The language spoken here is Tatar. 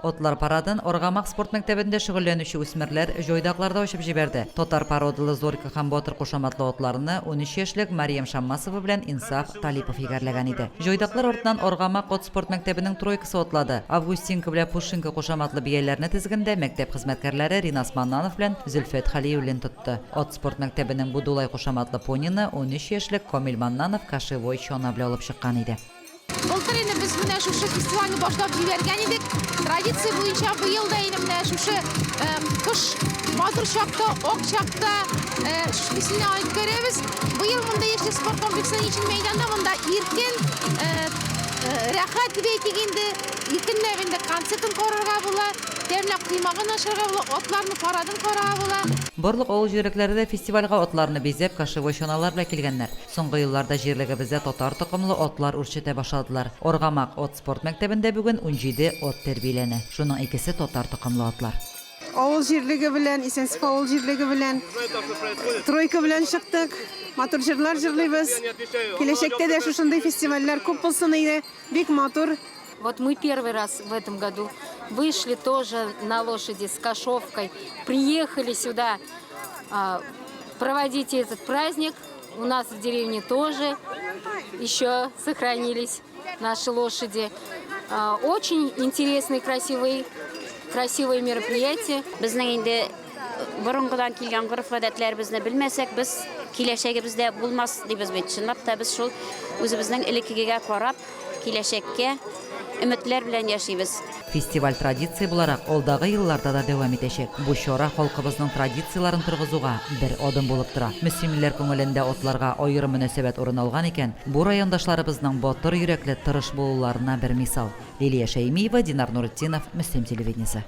Атлар парадын Аргамак спорт мәктәбендә шөгыльләнүче үсмерләр җайдакларда ачып җибәрде. Татар породалы Зорька һәм Батыр кушаматлы атларны 13 яшьлек Марьям Шаммасова белән Инсаф Талипов егәрләгән иде. Җайдаклар артыннан Аргамак ат спорт мәктәбенең тройкасы атлады. Августинка белән Пушинка кушаматлы бияләрне тезгендә мәктәп хезмәткәрләре Ринас Маннанов белән Зөлфәт Хәлиуллин тотты. Ат спорт мәктәбенең Будулай кушаматлы понины 13 яшьлек Камил Маннанов кошевой чана белән алып чыккан иде. Былтыр инде без менә шушы фестивальне башлап җибәргән идек. Традиция буенча быел да инде менә шушы кыш матур чакта, ак чакта шушы фестивальне үткәрәбез. Быел монда Яшьлек спорт комплексының өчен мәйданда монда иркен, рәхәт дип әйтик инде, иркенләп инде концертын карарга була, тәмләп коймагын ашарга була, атларның парадын карарга була. Барлык авыл җирлекләре дә фестивальгә атларны бизәп, кошевой чаналар белән килгәннәр. Соңгы елларда җирлегебездә татар токымлы атлар үрчетә башладылар. Аргамак ат спорт мәктәбендә бүген 17 ат тәрбияләнә. Шуның икесе татар токымлы атлар. Авыл җирлеге белән, Исәнсеф авыл җирлеге белән тройка белән чыктык. Матур җырлар җырлыйбыз. Киләчәктә дә шушындый фестивальләр күп булсын иде. Бик матур. Вот мы первый раз в этом году вышли тоже на лошади с кошовкой, приехали сюда проводить этот праздник. У нас в деревне тоже еще сохранились наши лошади. Очень интересные, красивые, красивые мероприятия. Безнең инде борынгыдан килгән гореф-гадәтләребезне белмәсәк, без киләчәгебездә булмас дибез бит. Чынлап та без шул үзебезнең элеккегегә карап, киләчәккә өметләр белән яшибез. Фестиваль традиция буларак алдагы елларда да дәвам итәчәк. Бу чара халкыбызның традицияләрен торгызуга бер адым булып тора. Мөслимлеләр күңелендә атларга аерым мөнәсәбәт урын алган икән, бу райондашларыбызның батыр йөрәкле, тырыш булуларына бер мисал. Лилия Шәймиева, Динар Нуретдинов, Мөслим телевидениесе.